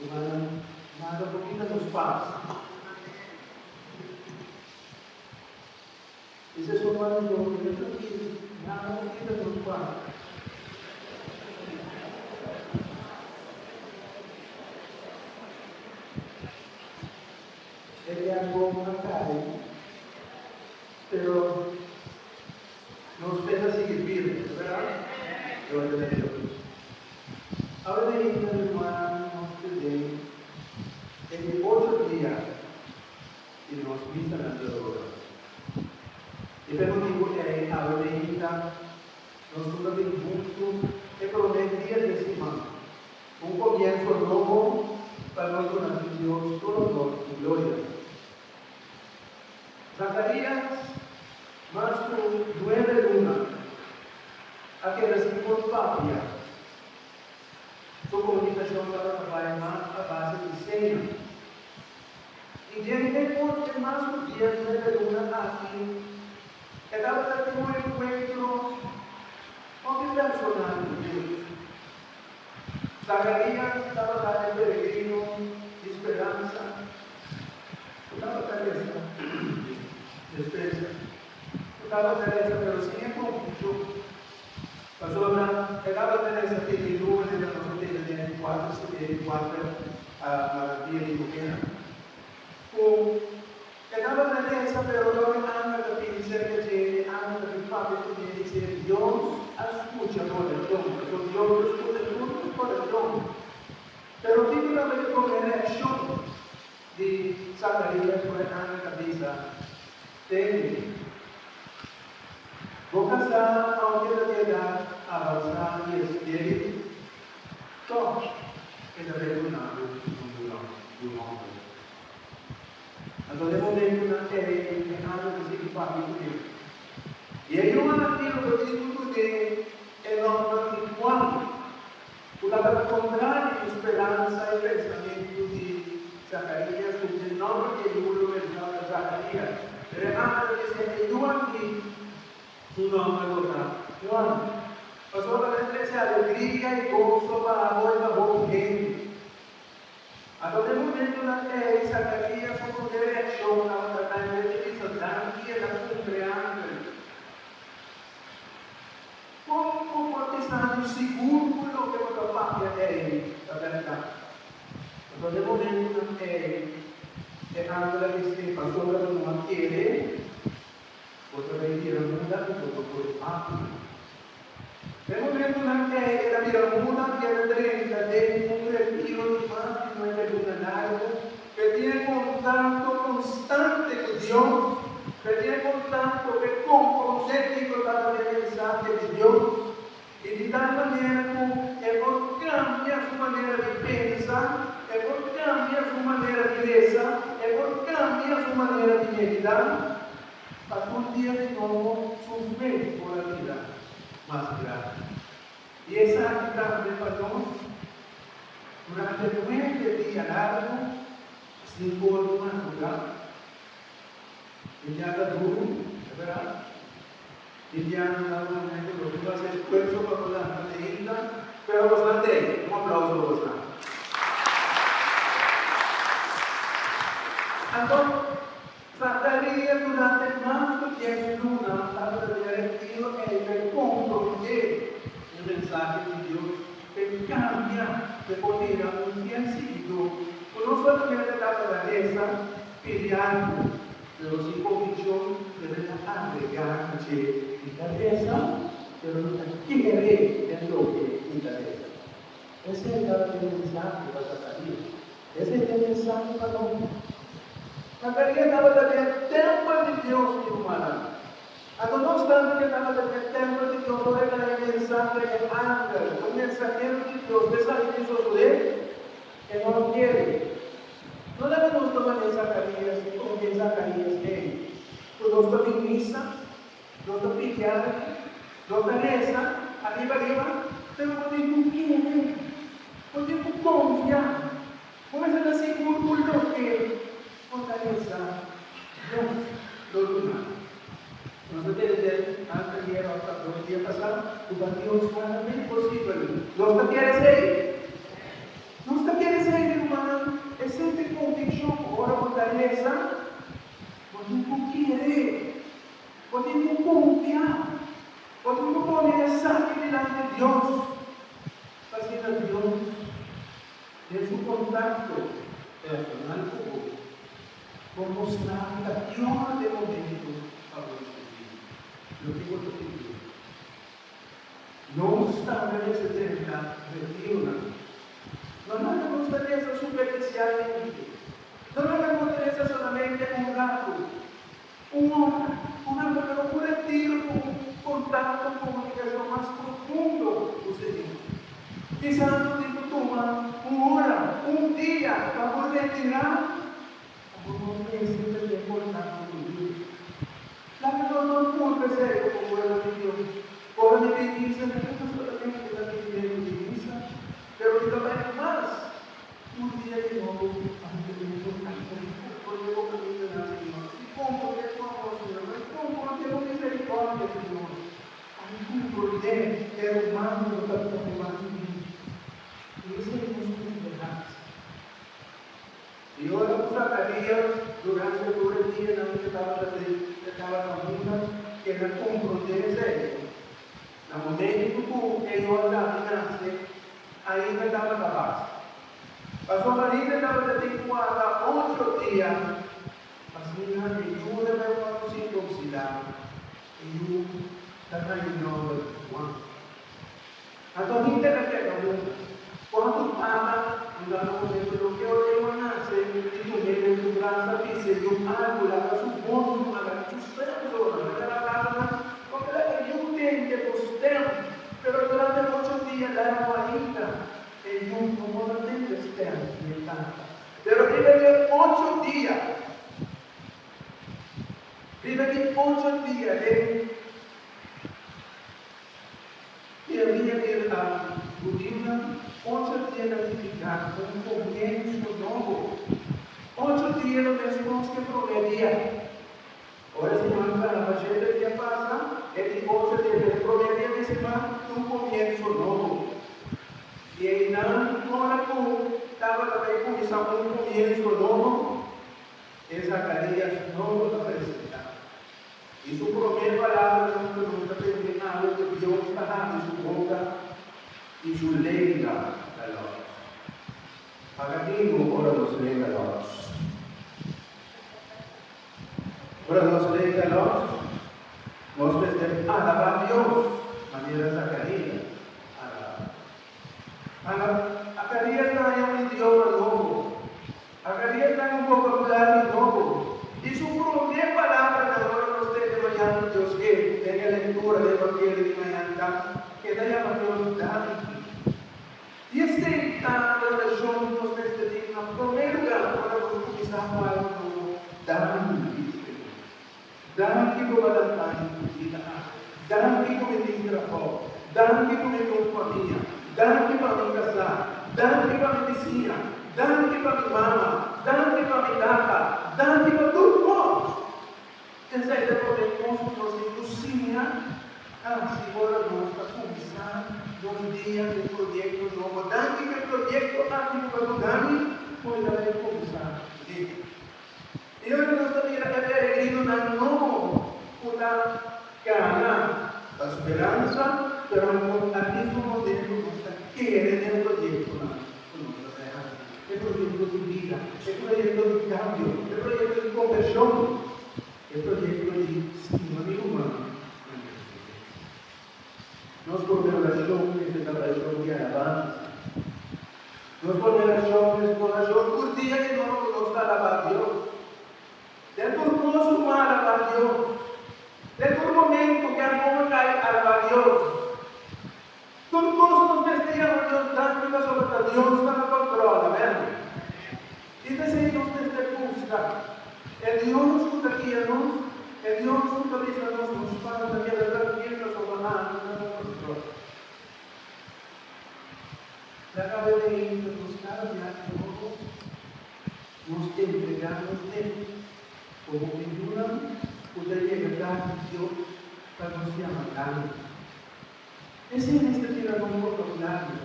Rumannan, nada por kita nos pas. Dice su hermano yo, keda trankil, nada por kita nos pas. E diago a kai, pero nos fe ta sigui firme, ta berdad? Gloria na Dios. Awe den himno di Juan nos ta den e di ocho dia di nos misanan di ora. I pa e motibu ei awe den himna nos tur ta bin huntu e promé dia di e siman, un komienso nobo pa nos duna Dios tur honor i gloria. Zacarías, mas ku nuebe luna, a keda sin por papia. Su komunikashon tabata bai mas a base di seña. I den e por e mas ku dies nuebe luna aki, e tabata tin un enkuentro hopi personal ku Dios. Zacarías tabata e peregrino di speransa ku tabata resa, despensa, ku tabata resa pero sin e konfushon, pasobra e tabata resa pidi luna den nos a tene den e di kuater e di kuater dia di novena, ku e tabata resa pero dor e angel ta pidi serka dje, e angel ta bin papia kuné i bis'é, Dios a skucha bo orashon, pasobra Dios ta skucha tur nos orashon. Pero kiko tabata e promé reakshon di Zakarías ora e angel ta bisa, Tende, bo kasá aunke ta di edat avansá i estéril, tòg e ta bai duna bo un yu hòmber. Anto den momentunan ei e angel ta sigui papia kuné. I e yu aki lo ta tin ku dun'é e nòmber di Juan, ku tabata kontrario ku speransa i pensamentu di Zakarías, ku e nòmber di e yu lo mester tabata Zakarías. Pero e angel a bis'é, E yu aki su nòmber lo ta Juan. Pasobra ta trese alegria i goso pa abo i pa hopi hende. Anto den momentunan ei, Zacarías su promé reakshon tabata ta en bes di bisa danki el a puntra e angel, Kon bo por bisa mi sigur ku loke bo ta papia ei ta bèrdat? Anto den momentunan ei, e angel a bis'é, Pasobra bo no a kere, bo ta bai bira muda i bo no por papia. Den momentunan ei el a bira muda i el a drenta den un retiro di mas di nuebe luna largu, p'e tin e kontakto konstante ku Dios, p'e tin e kontakto, p'e komprondé kiko tabata e mensahe di Dios, i di tal manera ku e por kambia su manera di pensa, e por kambia su manera di resa, e por kambia su manera di meditá. Pa tur dia di nobo su fe por a bira mas grandi. I esaki tambe pa nos, durante nuebe dia largu, sin por di madrugá. Tin dia ta duru, e berdad. Tin dia nan ta un momento lo tin ku hasi esfuerso pa por lanta te hinta, pero bos nan tei. Un aplauso pa bos nan. Anto. Zacarías durante mas ku dies luna tabata den retiro ei p'e komprondé e mensahe di Dios, p'e kambia, p'e por bira un fiel siguidó ku no solamente tabata resa, pidi algu, pero sin konvikshon debe ta agregá na dje, Mi ta resa, pero mi ta kere den loke mi ta resa. Esei tabata e mensahe pa Zacarías. Esei ta e mensahe pa nos. Zacarías tabata den e tèmpel di Dios, mi rumannan. Anto nos tambe ke tabata den e tèmpel di Dios ora e haña mensahe di e angel, un mensahero di Dios, ku esaki tin sosodé, e no a kere. No laga nos ta manera Zacarías, komo ke Zacarías ei, ku nos ta bin misa, Nos ta pidi algu, nos ta resa ariba ariba, pero bo tin ku kere, bo tin ku konfia, bo mester ta sigur ku loke bo ta resa Dios lo duna. Nos a tende den anteayer òf ta dos dia pasá ku pa Dios nada ta imposibel. Nos ta kere esei? Nos ta kere esei, mi ruman? lesa, bo tin ku kere, bo tin ku konfia, bo tin ku pone esaki dilanti Dios, pa asina Dios den su kontakto personal ku bo por mustra bo ta ki ora ta e momento pa bo risibí loke bo ta pidié. Nos tambe mester drenta retironan. No laga nos ta lesa superficialmente. No laga nos ta lesa solamente un ratu, un ora, un ratu, pero un retiro ku un kontakto, un komunikashon mas profundo ku Señor. Kisas bo tin ku tuma un ora, un dia pa bo retirá, pa bo no mester ta den kontakto ku Dios. Laga nos no purba esei komo pueblo di Dios. Ora mi bin misa, mi no ta solamente ta bin den di misa, pero mi ta bai mas tur dia di nobo pa mi ta den kontakto i komprondé bo kamindanan, Señor, i komprondé bo amor, Señor, pa mi komprondé bo miserikòrdia, Señor, pa mi komprondé e ruman ku bo ta pone banda di mi. I esei nos mester hasi. I ora ku Zakarías, durante tur e dianan ku e tabata den e tabata hunta, el a komprondé esei. Na momentu ku e Yordan a nase, ainda tabata bas. Pasobra ainda tabata tin ku warda ocho dia, asina e yu ta bai wòrdu sirkunsidá, e yu ta haña nòmber Juan. Anto hende ta keda hunta. Ora ku tata no ta na momento loke ora e lo nase i tum'é den su brasa bis'é yu algu laga su bos no laga su stem zona laga na tatanan porque laga yu tende bo stem pero durante ocho dia largu ainda e yu no por a tende stem di e tata pero riba di e ocho dia riba di ocho dia e E ria di hudiunan ocho dia ta nifiká un komienso nobo. Ocho dia ta meskos ku e promé dia. Ora e siman kaba, shete dia pasa, e di ocho dia ta e promé dia di siman ta un komienso nobo. I einan ora ku tabata bai kuminsá un komienso nobo, e Zakarías nobo ta presentá. I su promé palabranan ku nos ta tende awe ku Dios ta habri su boka i su lenga ta lòs. Paga tinu ora nos lenga lòs. Ora nos lenga lòs, nos mester alabá Dios manera Zakarías alabá. Zakarías ta haña un idioma nobo. Zakarías ta haña un vokabulario nobo. I su promé palabranan ora nos tende mañan ku Dios ke den e lektura di Evangelio di mañan ta, E ta yama Dios danki. I esei ta e orashon ku nos mester tin na promé lugá ora nos kuminsá ku algu nobo, Danki, Señor. Danki ku bo a lanta mi ku bida awe. Danki ku mi tin trabou. Danki ku mi tin un famia. Danki pa mi kasá. Danki pa mi bisiña. Danki pa mi mama. Danki pa mi tata. Danki pa tur kos. Esei ta promé kos ku nos tin ku siña hasi ora nos ta kuminsá nos dia ku un proyekto nobo. Danki ku e proyekto aki ku bo a duna mi, ku mi ta bai kuminsá kuné. I ora nos ta mira e peregrinonan nobo ku ta gana pa speransa, pero al mismo momento nos ta kere den proyektonan ku nos ta bai hasi, e proyekto di bida, e proyekto di kambio, e proyekto di kombershon, e proyekto di stima mi ruman manera mi mes. Nos konmemorashon mester ta orashon di alabansa. Nos konmemorashon mester ta orashon tur dia di nobo ku nos ta alabá Dios. Den tur kos ku bo alabá Dios. Den tur momentu ku algun a kai alabá Dios. Tur kos nos mester yama Dios danki pasobra ta Dios ta na kontrol. Amèn. I p'esei nos mester buska e Dios ku ta guia nos, e Dios ku ta bisa nos nos para ta keda trankil pasobra ami ta na kontrol. Laga bo lei ta nos kada biaha nobo, nos entregá nos n'e komo e yunan ku ta yega kas di Dios pa nos yama danki. Esei mester bira nos vocabulario.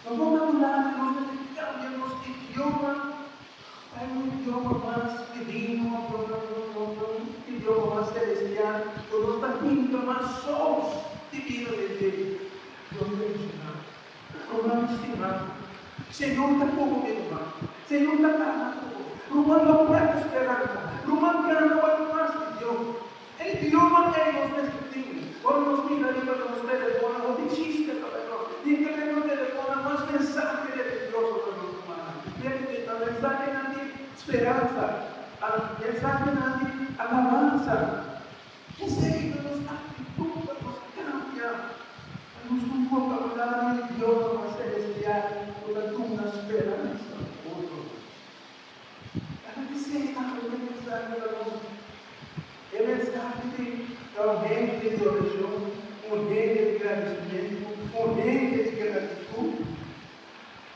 Nos vocabulario nos mester cambia nos idioma pa e un idioma. idioma mas divino, na un idioma mas celestial, cu nos ta hinca mas sous divino den dje. Dios bendiciona bo. Ruman stima, Señor ta cu bo, mi ruman. Señor ta cana cu bo. Ruman, no perde speransa. Ruman, gana bai mas di Dios. E idioma ei nos mester tin. Ora nos mira riba nos telefonan, hopi chiste ta bai nos. Tin ke den nos telefonan mas mensahe religioso ta nos rumannan. Mensahenan di speransa, mensahenan di alabansa. Esei ta nos aktitut pa nos kambia, pa nos un vokabulario idioma mas selestial ku ta duna speransa pa otro. Kada bisei awe e mensahe ta nos. E mensahe di ta un hende di orashon, un hende di gradisimentu, un hende di gratitut.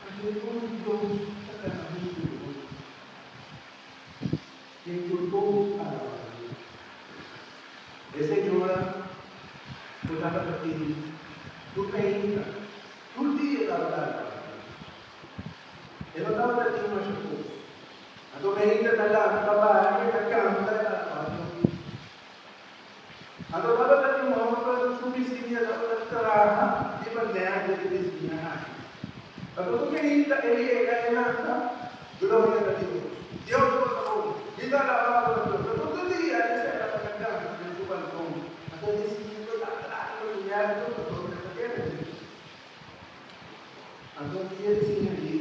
Anto e don di Dios ta kana huntu ku nos. Den tur kos alabá Dios. E señora ku tabata tin tur kainta, tur dia tabata alabá Dios. E no tabata tin masha kos. Anto Melinda ta lanta balia, ta kanta i ta alabá Dios. Anto tabata tin un hòmber ku su bisiña tabata traha riba nève di bisiña aki. Anto ku Melinda e yega e lanta, Gloria na Dios! Dios bo ta bon! Mi ta alabá bo na Dios! Anto tur dia e sera tabata kanta den su balkon. Anto e bisiña ku ta traha riba su nève pasobra e ta kere Dios. Anto dia di siña di,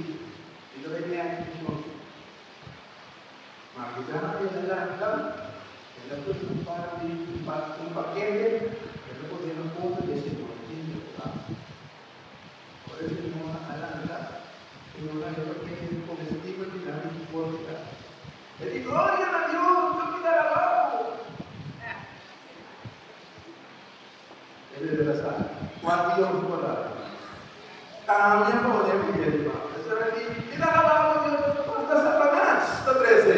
mi ta bai mèk di shon. Ma Gidana el a lanta, el a pone un par di un un pakete, el a pone na porta di e señor interogá. Ora e señora a lanta, señora e pakete di komestibel dilanti su porta. El di, Gloria na Dios, Dios mi ta alabá bo! E bebe ta sa kua Dios por a cambia pone ku e riba. Esaki di, Mi ta alabá bo Dios pasobra hasta Satanas ta trese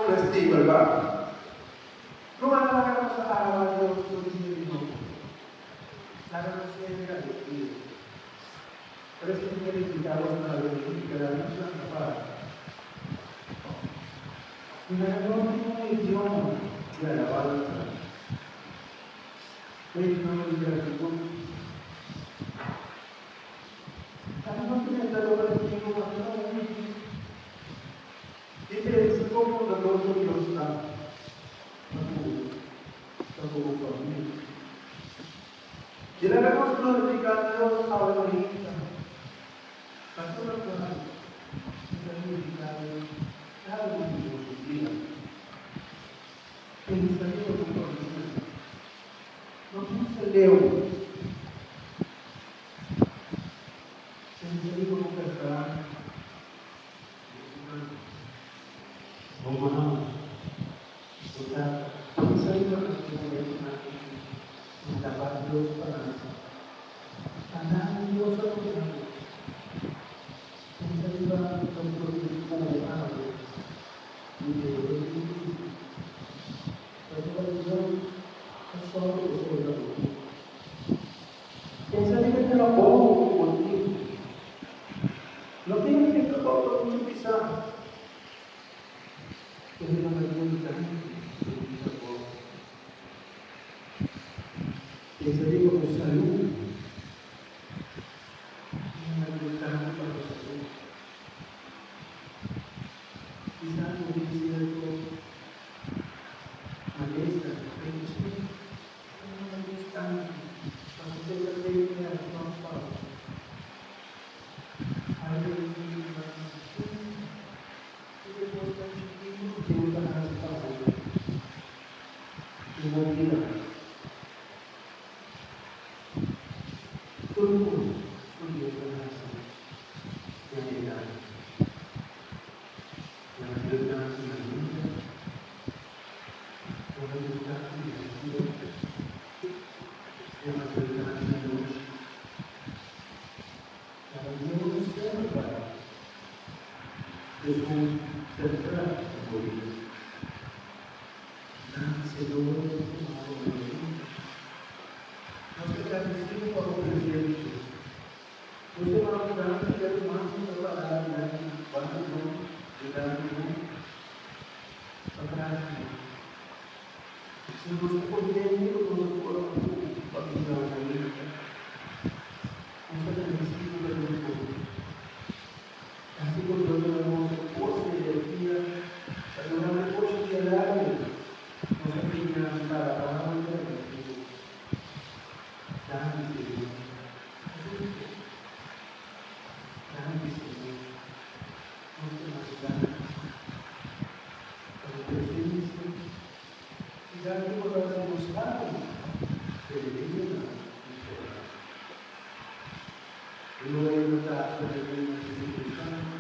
comestibel pa mi. Ruman laga nos a alabá Dios tur dia di nos. Laga nos ser agradecido. Pero si mi quiere invitá bos na reunión di kada nos lanta para. I laga nos tin un idioma di alabansa, un idioma di gratitut. Laga nos meta logra e idioma ta un i pensa kon bondadoso Dios ta pa ku bo, pa ku bo famia. I laga nos glorifiká Dios awe mainta. Pasobra cual cu ta glorifica Dios cada un di nos su bida. Pensa riba bo familia. No pensa leu. Pensa riba bo casá, bo ruman, bo mama, bo tata. Pensa riba nan den momentonan di alabá Dios pa nan. Pa nan Dios a duna bo. Pensa riba loke Dios tin ku bo awe i den bo difísil. Pasobra Dios ta sòru esei pa bo. Pensa riba e trabou ku bo tin. No pensa ku e trabou ta muchu pisá. Pero na Dios danki pa bo trabou. Pensa riba bo salú. Duna Dios danki pa bo salú. Kisas bo tin sierto malesa, pero si duna Dios danki pasobra e ta tene razon pa bo. Algu di mas pensa riba e kosnan chikitu ku Dios a hasi pa bo den bo bida. Tur kos ku Dios a hasi ya e danki. Yama Dios danki na bida, yama Dios danki den dia, yama Dios danki na nochi. Yama Dios semper bai esun sentral den bo bida. Danki Señor pa bo mayoria. Nos ta gradisido pa bo presensia. Nos ta manda danki pa e rumannan ku ta pará dilanti banda di nos. danki hopi pa gracia. Señor, nos ta contento cu nos a por a cu pa bini awe mainta. Nos ta bendecido pa Dios hopi. Danki por duna nos e forsa y energia pa durante ocho dia largo nos a bini aki pa alaba y agradeci Dios. Danki Señor. Danki Señor. Nos ta mas danki pa bo presencia y danki por haci nos parti peregrinonan di Corona. Gloria na Tata, na Yu y na Spiritu Santo.